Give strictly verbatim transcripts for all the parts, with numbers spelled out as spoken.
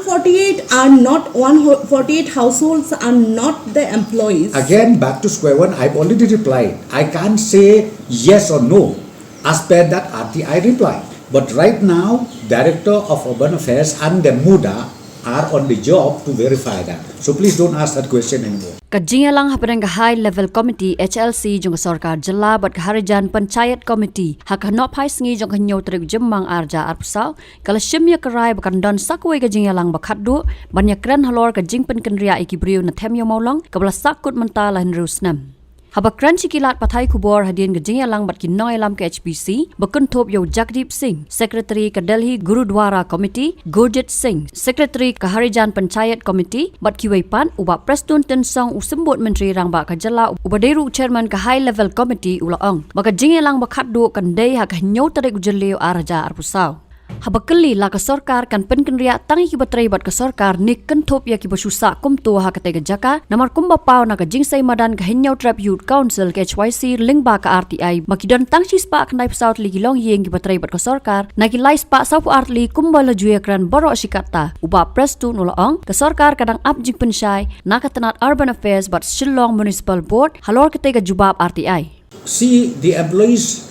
forty-eight are not one ho- forty-eight households are not the employees. Again, back to square one, I've already replied. I can't say yes or no as per that R T I reply. But right now, Director of Urban Affairs and the MUDA are on the job to verify that. So please don't ask that question anymore. Ka jingïalang hapdeng ka High Level Committee H L C jong ka sorkar jylla bad ka Harijan Panchayat Committee ha ka hynñiewphew sngi jong ka hynñiew tarik u Jymmang arhajar arphew saw ka la shim ïa ka rai ba kan don sa kawei ka jingïalang ba khatduh ban ïakren halor ka jingpynkynriah ïa ki briew na Them Ïew Mawlong kaba la sahkut mynta la hynriew snem. Haba kren sha ki lad pathai khubor hadien ka jingïalang bad ki nongïalam ka H P C ba kynthup ïa u Jagdeep Singh, Secretary ka Delhi Gurudwara Committee, Gurjit Singh, Secretary ka Harijan Panchayat Committee bad kiwei pat, u Bah Prestone Tynsong, u Symbud Myntri Rangbah ka jylla uba dei ruh u Chairman ka High Level Committee, u la ong ba ka jingïalang ba khatduh kan dei ha ka hynñiew tarik u Jylliew arhajar arphew saw. Haba kylli la ka sorkar kan pynkynriah tang ïa kiba trei bad ka sorkar ne kynthup ïa kiba shu sah kumto ha katei ka jaka, namar kumba paw na ka jingsei madan ka Hynñiewtrep Youth Council ka H Y C lyngba ka R T I ba ki don tang shispah khyndaiphew saw tylli ki longïing kiba trei bad ka sorkar na ki laispah sawphew ar tylli kumba la ju ïakren baroh shi katta. U Bah Prestone u la ong ka sorkar ka dang ap jingpynshai na ka tnat Urban Affairs bad Shillong Municipal Board halor katei ka jubab R T I. See, the employees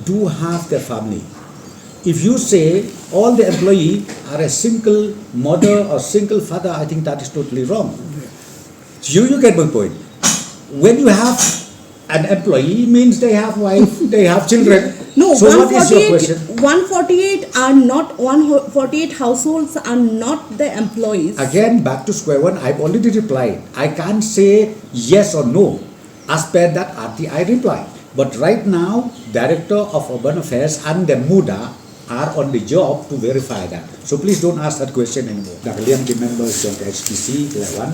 do have their family. If you say all the employee are a single mother or single father, I think that is totally wrong. You, you get my point. When you have an employee, means they have wife, they have children. No, So what is your question? one forty-eight, one forty-eight are not, one forty-eight households are not the employees. Again, back to square one, I've already replied. I can't say yes or no as per that R T I reply. But right now, Director of Urban Affairs and the MUDA are on the job to verify that. So please don't ask that question anymore. Na ka liang ki members jong ka H P C ki la wan,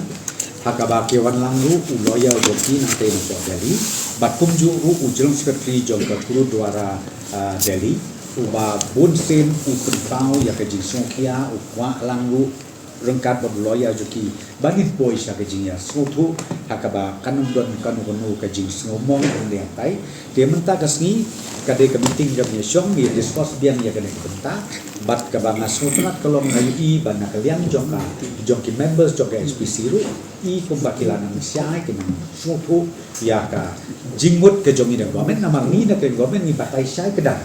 ha kaba ki wan lang ruh u lawyer jong ki nangtei na pdeng Delhi, bad kumjuh ruh u General Secretary jong ka Gurudwara, ah, Delhi, uba bun sien u pynpaw ïa ka jingsngewkhia, u kwah lang ruh ryngkat bad u lawyer jong ki ba ngin poi sha ka jingïasngewthuh ha kaba kan ym don kano kano ka jingsngewmong hangne hangtai. Te mynta ka sngi ka dei ka meeting kaba ngi ïashong, ngi discuss biang ïa kane ka bynta, bad kaba nga sngewtynnat ka long nga ïohi ba na ka liang jong ka, jong ki members jong ka H P C ruh, i kumba ki la nang shai, ki nang sngewthuh ïa ka jingmut ka jong ngi na government, namar ngi na ka government ngi batai shai kdar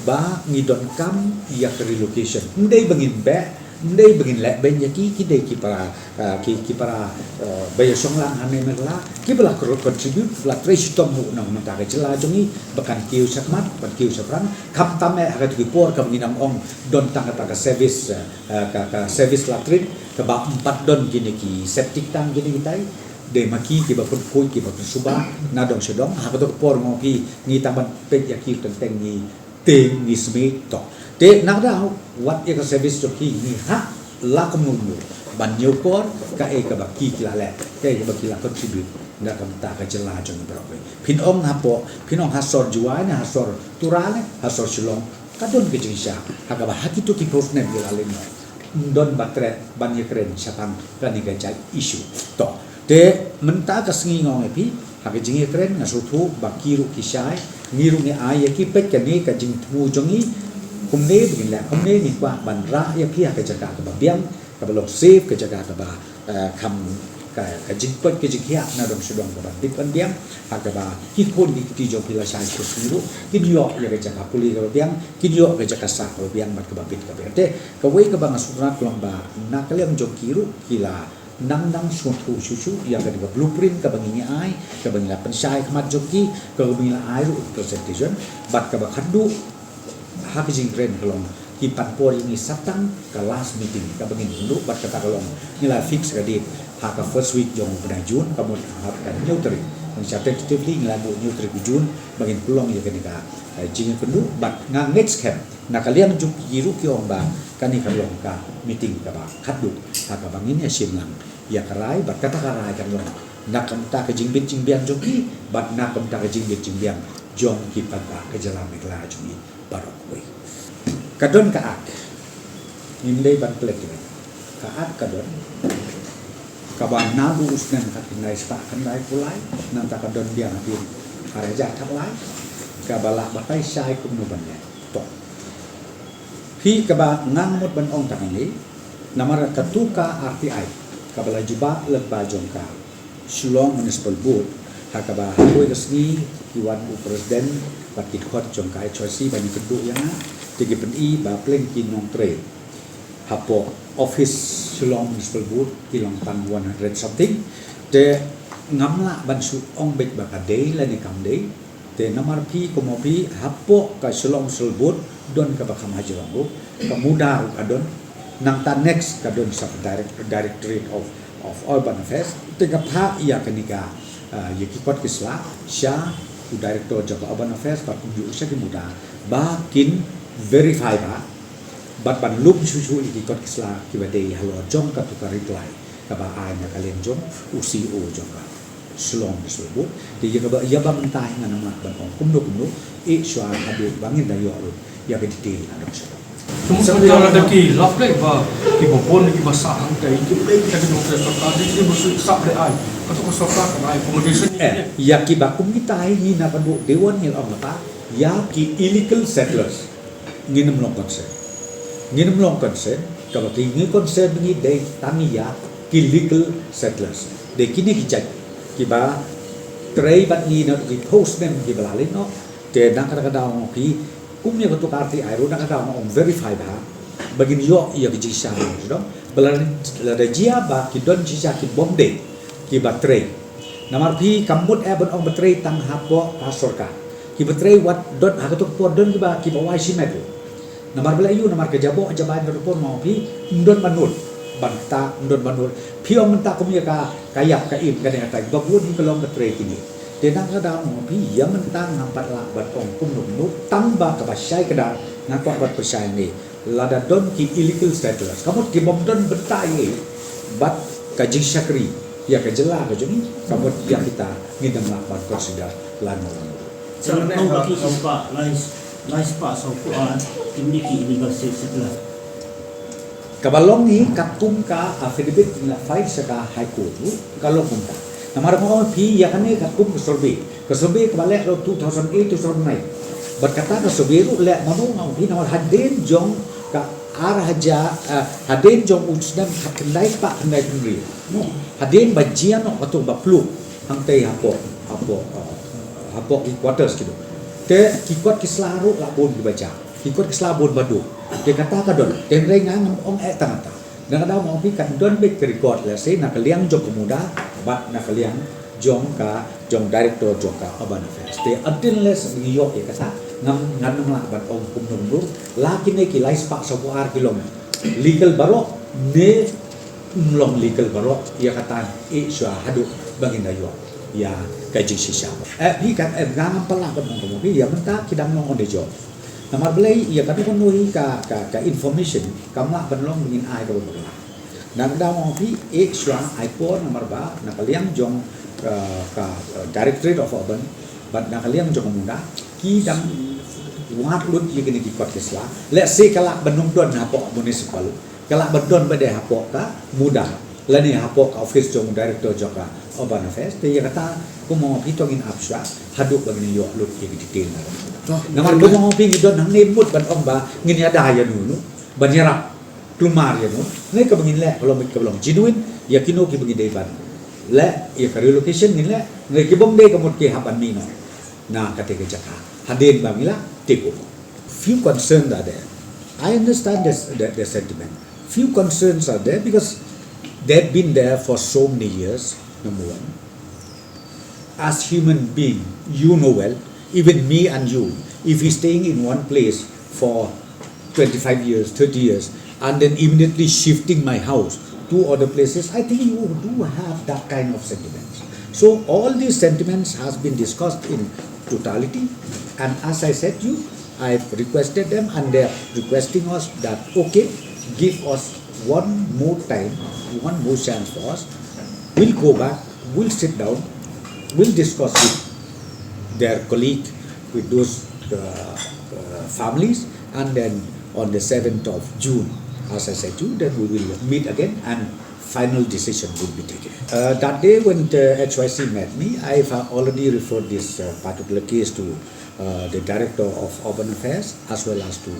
ba ngi donkam ïa ka relocation. Ym dei ba ngin beh, ym dei ba ngin leh beiñ ïa ki, ki dei ki para, ah, ki, ki para, ah, ba ïashong lang hangne Meghalaya, kiba la contribute, ba la trei shitom ruh na ka bynta ka jylla jong ngi, ba kan kiew shakhmat, ban kiew shaphrang, khamtam eh ha katu ki por kaba ngi nang ong don tang kata ka service, ah, ka, ka service latrine, kaba ym pat don kine ki septic tank kine kitai, dei ma ki kiba pynkhuid kiba pynsuba na dong sha dong, ha katu ka por nga ong phi ngi tang ban peit ïa ki teng teng ngi te ngi smiej to. Te na ka daw, wat ïa ka service jong ki ngi hap la kumno kumno ban ñiewkor kaei kaba ki ki la leh, kaei kaba ki la contribute na ka bynta ka jylla jong ngi baroh kawei. Phin ong hapoh, phin ong ha sor Jowai ne ha sor Tura ne ha sor Shillong, ka don ka jingshai ha kaba ha kito ki phew snem ki la leit noh. Ym don ba treh ban ïakren shaphang kane ka jait issue. To, te mynta ka sngi nga ong ïa phi, ha ka jingïakren nga sngewthuh ba ki ruh ki shai, ngi ruh ngi ai ïa ki, peit kane ka jingthmu jong ngi, kumne ba ngin leh, kumne ngi kwah ban rah ïa phi ha ka jaka kaba biang, kaba long safe, ka jaka kaba, eh, kham ka, ka jingkoit ka jingkhiah na dong sha dong kaba dip ban biang, ha kaba ki khun ki kti jong phi lashai sha sngi ruh kin ïoh ïa ka jaka pule kaba biang, kin ïoh ka jaka sah kaba biang bad kaba bit kaba biang. Te kawei kaba nga sngewtynnat ka long ba na ka liang jong ki ruh ki la nang nang sngewthuh shuh shuh ïa kane ka blueprint kaba ngi ngi ai, kaba ngi la pynshai khmat jong ki, kaba ngi la ai ruh presentation, bad kaba khatduh ha ka jingkren ka long ki pan por ïa ngi sa tang ka last meeting kaba ngin ïoh, bad kata ka long ngi la fix ka date ha ka first week jong u bnai June, ka mut ha ka hynñiew tarik. Ngi sa tentatively ngi la buh hynñiew tarik u June ba ngin pynlong ïa kane ka, eh, jingïakynduh, bad nga ngeit skhem na ka liang jong ki ruh ki ong ba kane ka long ka meeting kaba khatduh ha kaba ngin ïashim lang ïa ka rai, bad kata ka rai kan long na ka bynta ka jingbit jingbiang jong ki bad na ka bynta ka jingbit jingbiang jong ki paidbah ka jylla Meghalaya jong ngi baroh kawei. Ka don ka Act, ngim dei ban pynleit, ka Act ka don, kaba naduh u snem khatkhyndai spah khyndaiphew lai, nangta ka don biang hadien arhajar khatlai, kaba la batai shai kumno ban leh. To, phi, kaba nga mut ban ong tang hangne, Namar katu ka R T I kaba la jubab lyngba jong ka Shillong Municipal Board, ha kaba ha kawei ka sngi ki wan u president bad ki dkhot jong ka H Y C ban ïakynduh ïa nga, te ki pyni ba pleng ki nongtrei hapoh office Shillong Municipal Board ki long tang one hundred something. Te ngam lah ban shu ong beit ba ka dei lane kam dei. Te namar phi, kumno phi, hapoh ka Shillong Municipal Board don kaba kham hajrong ruh, ka MUDA ruh ka don. Nangta next ka don sa direct, Directorate of, of Urban Affairs. Te ka phah ïa kane ka, ah, ïa ki kot ki sla sha u director jong ka Urban Affairs bad kumjuh sha ki MUDA ba kin verify ba bad ban lum shuh shuh ïa ki kot ki sla kiba dei halor jong katu ka reply kaba ai na ka liang jong u C E O jong ka Shillong Municipal Board. Te ïa kaba, ïa ba mynta hi ngan ym lah ban ong kumno kumno, eh, shuwa haduh ba ngin da ïoh ruh ïa ka detail na dong sha dong. Kumno kumno lada ki lap leh ba kiba bun kiba sah hangtai ki pei ka dei ka sorkar, dei ki ba shu sah leh ai. Katu ka sorkar kan ai accommodation. Eh, ïa kiba kum kita hi na ka dei wan ngi ong kata ïa ki illegal settlers. Ngin ym long concern. Ngin ym long concern, kaba ki ngi concern ngi dei tang ïa ki legal settlers. Dei kine ki jait kiba trei bad ngi na ki post name kiba la leit noh. Te na kata ka daw ngi kum ïa katu ka R T I ruh na kata ka daw ngi ong verify bha ba ngin ïoh ïa ki jingshisha sdang. Ba la, lada jia ba ki don shisha ki bym dei kiba trei. Namar phi kam mut eh ban ong ba trei tang hapoh ka sorkar. Kiba trei wat don ha kato ka por don kiba, kiba wai shimet ruh. Namar balei ïoh, namar ka jaboh jabai ka por ma phi, ym don ban nud. Ban ta, ym don ban nud. Phi ong mynta kum ïa ka, ka ïap ka im ka dei ka tai. Ba bun hi ka long ka trei kine. Te nang ka daw ma phi, ïa mynta ngam pat lah ban ong kumno kumno, tang ba kaba shai ka dang, nga kwah ban pynshai ne. Lada don ki illegal settlers. Ka mut ki bym don bynta ïa, bad ka jingshakri ïa ka jylla ka jong ngi, ka mut ïa kita ngin ym lah ban consider lano lano. Sa nang ba ki spah, lai, lai spah saw phew ar, kine ki illegal settlers. Kaba long hi katkum ka affidavit ngi la file sha ka High Court ruh, ka long kumta. Namar nga ong phi ïa kane katkum ka survey. Ka survey kaba leh ruh two thousand eight, two thousand nine. Bad kata ka survey ruh leh mano nga ong phi namar hadien jong ka ar hajar, eh, hadien jong u snem khatkhyndai spah khyndaiphew hynriew. Hadien ba jia noh katu ba pluh hangtei hapoh, hapoh, eh, hapoh ki quarters kitu. Te ki kot ki sla ruh la bun kiba jia. Ki kot ki sla bun ba duk. Te kata ka don. Te hynrei nga ngam ong eh tang kata. Na ka daw ma phi kan don beit ka record lehse na ka liang jong ka MUDA bad na ka liang jong ka, jong director jong ka Urban Affairs. Te until lehse ngi ïoh ïa kata ngam, ngan ym lah ban ong kumno kumno. La kine ki lai spah saw phew ar ki long legal baroh ne ym long legal baroh, ïa kata eh shuwa haduh ba ngin da ïoh ïa ka jingshisha. Eh, phi kan, eh, nga ngam pat lah ban ong kumno phi, ïa mynta ki dang long on the job. Namar balei ïa kano kano hi ka, ka, ka information kam lah ban long ba ngin ai kaba bakla. Na ka daw ma phi eh shuwa ai por namar ba na ka liang jong, eh, ka, eh, Directorate of Urban bad na ka liang jong ka MUDA ki dang wad lut ïa kine ki kot ki sla. Lehse ka lah ban ym don hapoh municipal, ka lah ban don ba dei hapoh ka MUDA lane hapoh ka office jong director jong ka Urban Affairs. Te ïa kata kumno phi to ngin ap shuwa haduh ba ngin ïoh lut ïa ki detail na. Namar kumno phi ngi don hangne mut ban ong ba ngin ïada ïano ïano, ban ïarap kulmar ïano. Hynrei kaba ngin leh ka long, ka long genuine ïa kino kiba ngi dei ban leh, ïa ka relocation ngin leh. Hynrei ki bym dei ka mut ki hap ban mih noh na kata ka jaka hadien ba ngi la take over. Few concerns are there. I understand this, the, the sentiment. Few concerns are there because they've been there for so many years, number one. As human being, you know well, even me and you, if we staying in one place for twenty-five years, thirty years, and then immediately shifting my house to other places, I think you do have that kind of sentiments. So all these sentiments has been discussed in totality, and as I said to you, I've requested them and they're requesting us that, okay, give us one more time, one more chance for us. We'll go back, we'll sit down, we'll discuss with their colleague, with those, uh, uh, families, and then on the seventh of June, as I said to you, then we will meet again and final decision will be taken. Uh, that day when the H Y C met me, I've, uh, already referred this, uh, particular case to, uh, the Director of Urban Affairs as well as to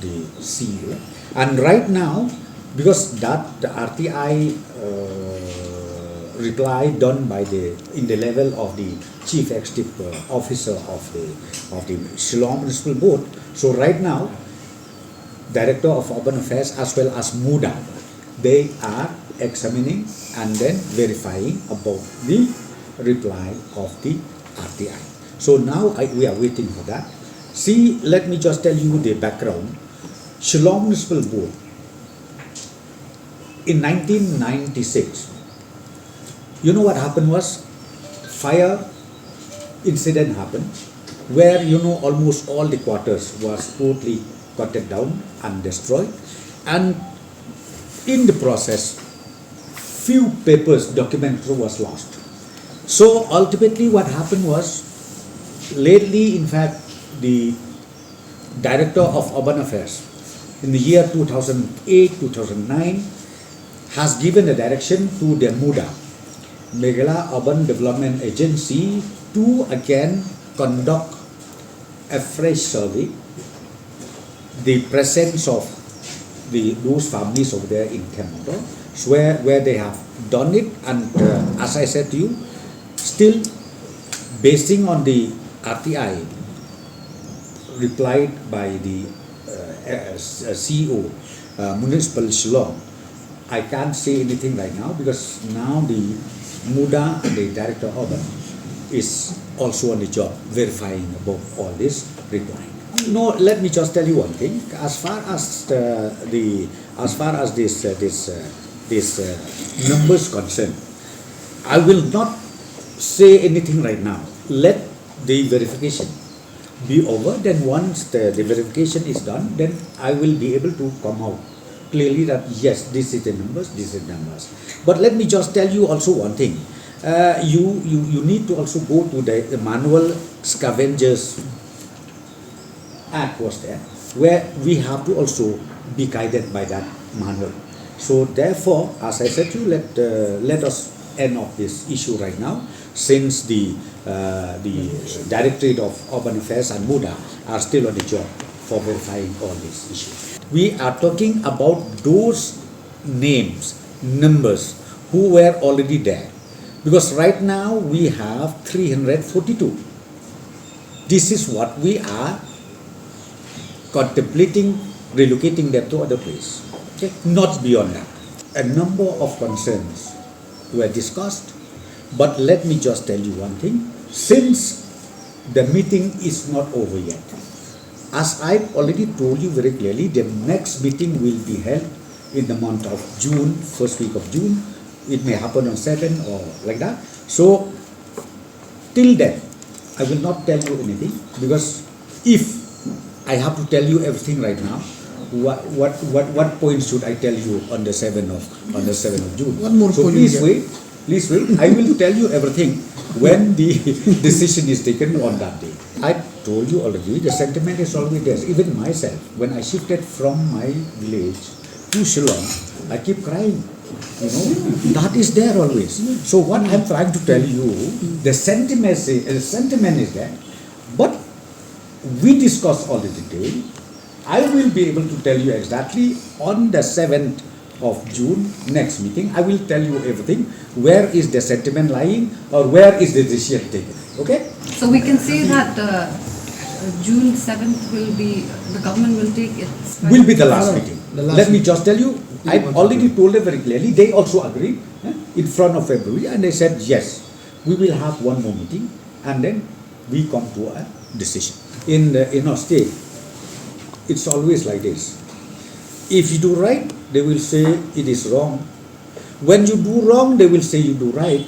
the C E O. And right now, Because that the R T I uh, reply done by the in the level of the chief executive uh, officer of the of the Shillong Municipal Board. So right now, Director of Urban Affairs as well as MUDA, they are examining and then verifying about the reply of the R T I. So now I, we are waiting for that. See, let me just tell you the background. Shillong Municipal Board in nineteen ninety-six, you know what happened was, fire incident happened where, you know, almost all the quarters was totally cutted down and destroyed, and in the process, few papers, documents was lost. So ultimately, what happened was, lately, in fact, the Director of Urban Affairs in the year two thousand eight, two thousand nine has given a direction to the MUDA, Meghalaya Urban Development Agency, to again conduct a fresh survey, the presence of the those families over there in Khemlotdo, where, where they have done it, and uh, as I said to you, still basing on the R T I replied by the uh, uh, C E O, uh, Municipal Shillong, I can't say anything right now because now the MUDA, the director of it, is also on the job verifying about all this reply. No, let me just tell you one thing. As far as the, the as far as this uh, this uh, this uh, numbers concern, I will not say anything right now. Let the verification be over. Then once the, the verification is done, then I will be able to come out clearly that yes, this is the numbers, this is the numbers. But let me just tell you also one thing. Uh, you, you you need to also go to the manual scavengers act was there, where we have to also be guided by that manual. So therefore, as I said to you, let uh, let us end of this issue right now, since the uh, the Directorate of Urban Affairs and MUDA are still on the job for verifying all these issues. We are talking about those names, numbers who were already there, because right now we have three hundred forty-two. This is what we are contemplating, relocating them to other place. Okay? Not beyond that. A number of concerns were discussed, but let me just tell you one thing. Since the meeting is not over yet, as I've already told you very clearly, the next meeting will be held in the month of June, first week of June. It may happen on seven or like that. So till then, I will not tell you anything, because if I have to tell you everything right now, what what what what point should I tell you on the seventh of on the seventh of June? One more So point please here. wait, please wait. I will tell you everything when the decision is taken on that day. I told you already, the sentiment is always there. Even myself, when I shifted from my village to Shillong, I keep crying. You know, that is there always. So what I'm trying to tell you, the sentiment is, the sentiment is there, but we discuss all the detail. I will be able to tell you exactly on the seventh of June next meeting. I will tell you everything. Where is the sentiment lying, or where is the decision taken? Okay? So we can say that the uh, June seventh will be, the government will take its Will be the last No, no, meeting. the last Let me meeting. just tell you, I've already told them very clearly. They also agreed eh, in front of everybody, and they said yes, we will have one more meeting, and then we come to a decision. In the, in our state, it's always like this. If you do right, they will say it is wrong. When you do wrong, they will say you do right.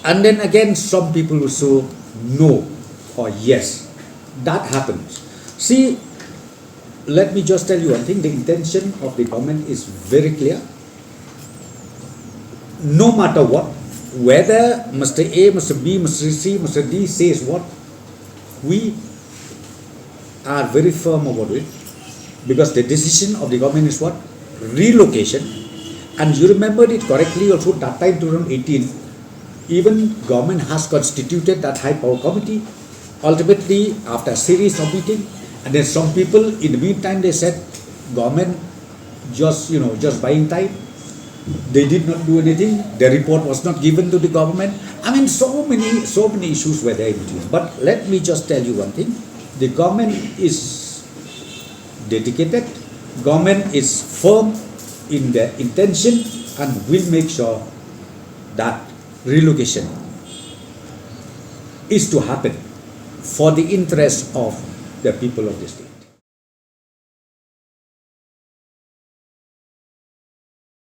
And then again, some people will say no or yes. That happens. See, let me just tell you one thing. The intention of the government is very clear. No matter what, whether Mister A, Mister B, Mister C, Mister D says what, we are very firm about it, because the decision of the government is what? Relocation. And you remembered it correctly also, that time, two thousand eighteen, even government has constituted that high power committee. Ultimately, after a series of meeting, and then some people in the meantime, they said, government just, you know, just buying time. They did not do anything. The report was not given to the government. I mean, so many, so many issues were there in between. But let me just tell you one thing. The government is dedicated. Government is firm in their intention and will make sure that relocation is to happen for the interest of the people of this state.